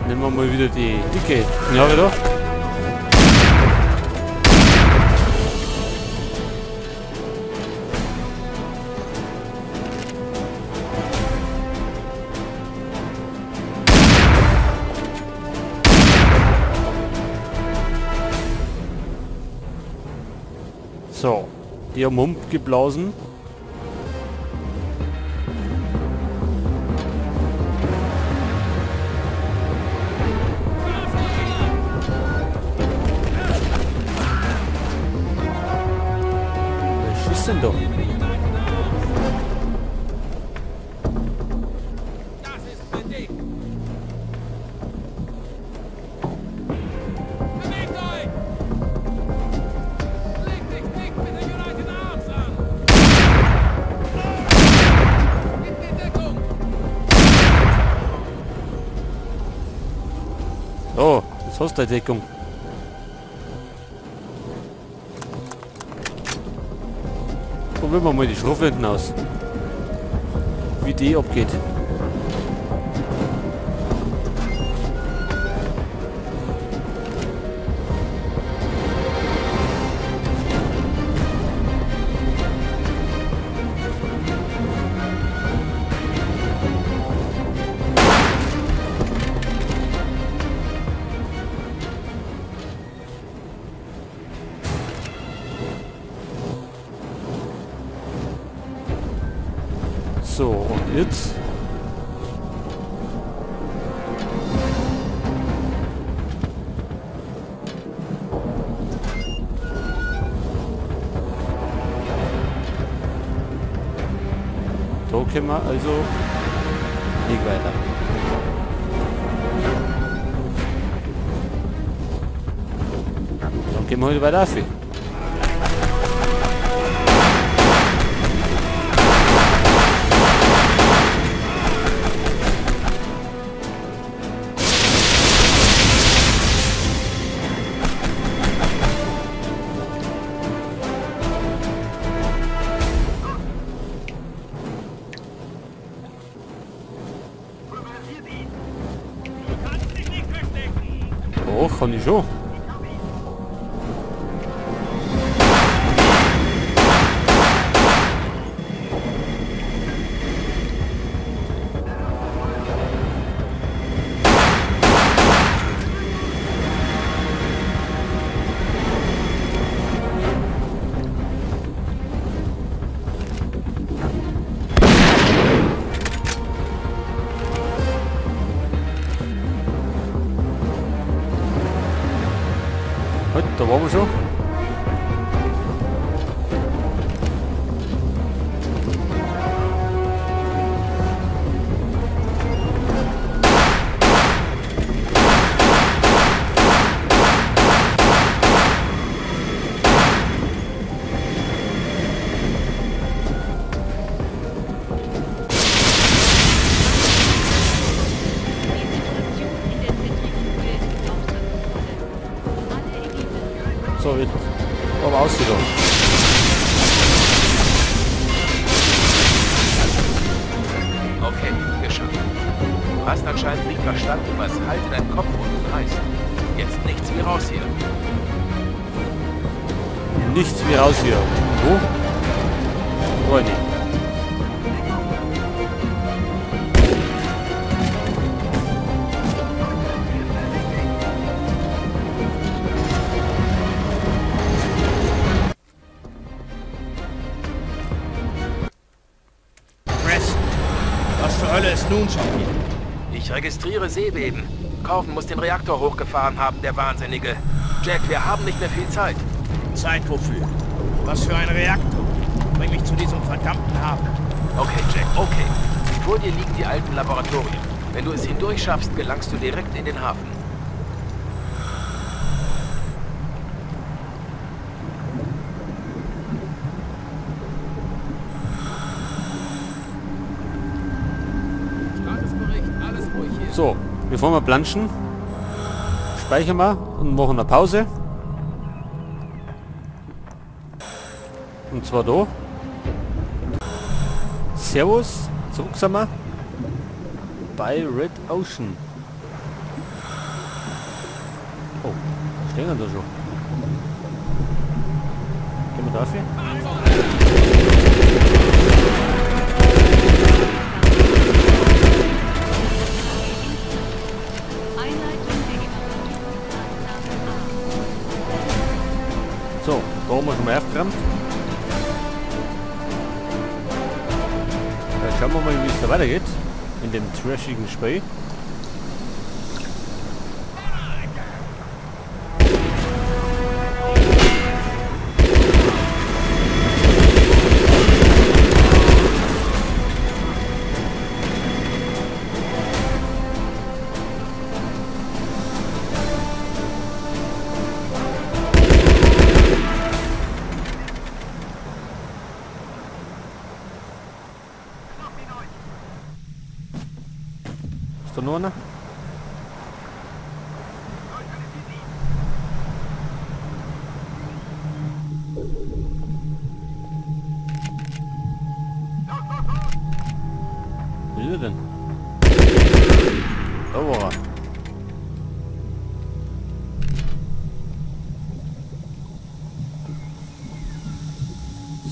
Nehmen wir mal wieder die dicke Knarre da. So, die haben umgeblasen. Wer schießt denn da? Oh, jetzt hast du die Deckung. Probieren wir mal die Schrotflinten aus. Wie die abgeht. So, und jetzt? Da können wir also nicht weiter. Dann gehen wir heute weiter auf. Oh, kann ich schon. Da waren wir schon. So, jetzt aber ausgegangen. Okay, geschafft. Du hast anscheinend nicht verstanden, was halte deinen Kopf unten heißt. Jetzt nichts wie raus hier. Nichts wie raus hier. Wo? Freunde. Was zur Hölle ist nun schon wieder? Ich registriere Seebeben. Korven muss den Reaktor hochgefahren haben, der Wahnsinnige. Jack, wir haben nicht mehr viel Zeit. Zeit wofür? Was für ein Reaktor? Bring mich zu diesem verdammten Hafen. Okay, Jack, okay. Vor dir liegen die alten Laboratorien. Wenn du es hindurch schaffst, gelangst du direkt in den Hafen. So, bevor wir planschen, speichern wir und machen eine Pause. Und zwar da. Servus, zurück sind wir bei Red Ocean. Stehen da schon. Gehen wir dafür? So, da haben wir schon mal aufgeräumt. Dann schauen wir mal, wie es da weitergeht. In dem trashigen Spiel. Ist da noch einer? Wo ist er denn? Da war er.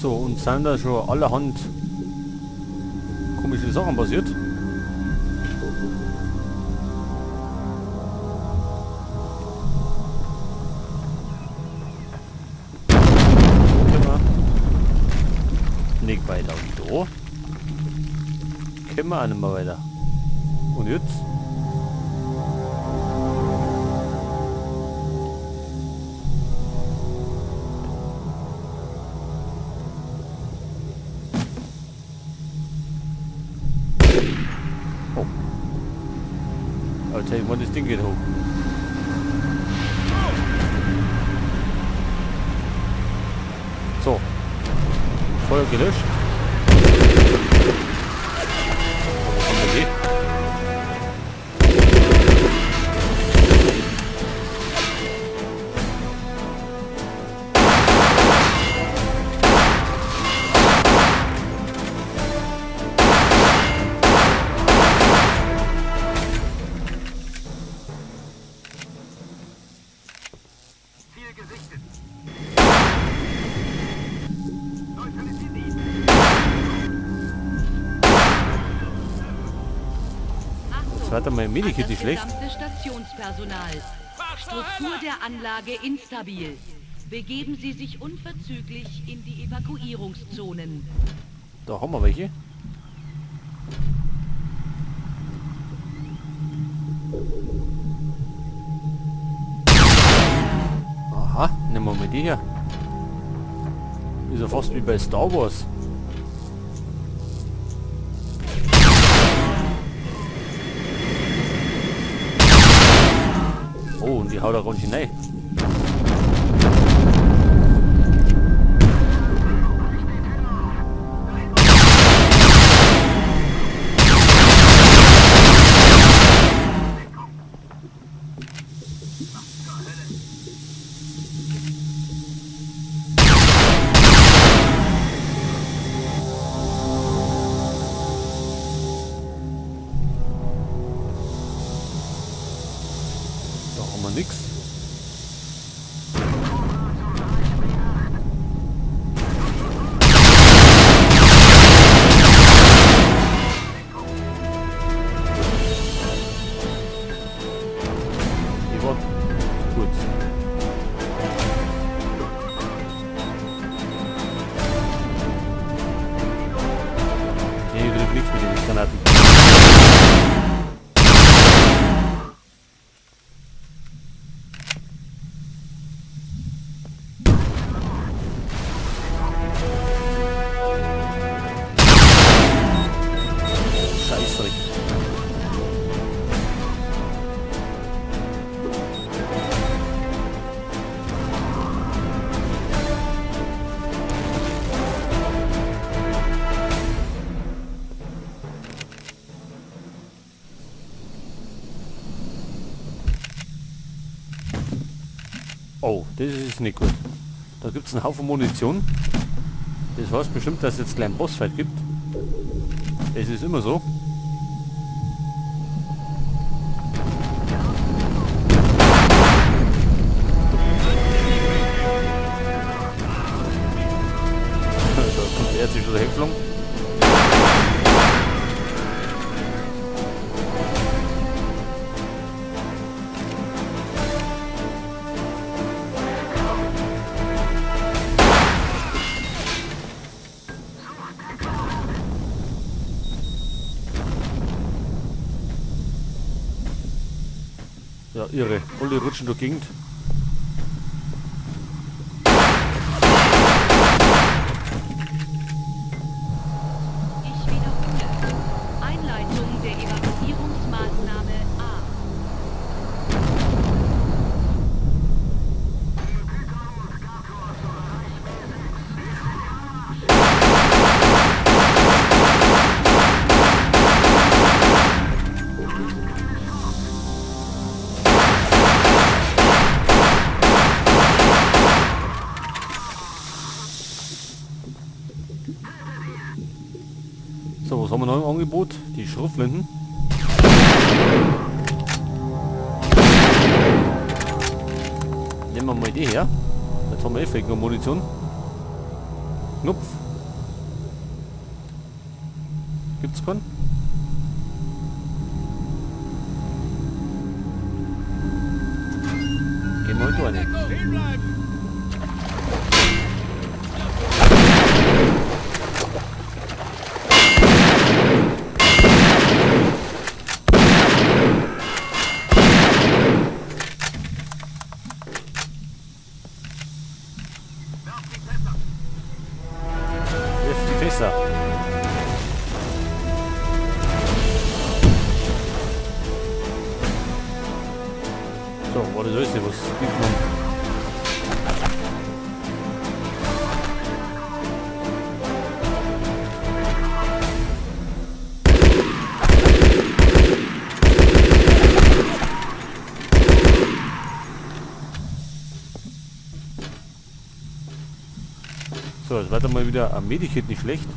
So, und sind da schon allerhand komische Sachen passiert. Nicht weiter. Und da können wir auch nicht mehr weiter. Und jetzt? Oh. Alter, ich meine, das Ding geht hoch. So. Feuer gelöscht. Okay. Ziel gesichtet. Warte mal, Medikit ist schlecht. Stationspersonal. Struktur der Anlage instabil. Begeben Sie sich unverzüglich in die Evakuierungszonen. Da haben wir welche. Aha, nehmen wir mal die hier. Ist ja fast wie bei Star Wars. Oh, und die haut da ganz schön rein. Da haben wir nix. Ich war kurz. Nee, ich treffe nichts mit den Granaten. Oh, das ist nicht gut. Da gibt es einen Haufen Munition. Das heißt bestimmt, dass es jetzt gleich einen Bossfight gibt. Es ist immer so. Da da hergeflogen. Ja, irre. Alle rutschen durch die Gegend. Ich wiederhole. Einleitung der Evakuierungsmaßnahme A. So, was haben wir noch im Angebot? Die Schrotflinten. Nehmen wir mal die her. Jetzt haben wir eh vielleicht noch Munition. Knopf. Gibt's keinen? Gehen wir heute rein. Fässer. So, war das alles, was gibt man? So, jetzt weiter mal wieder am Medikit, nicht schlecht.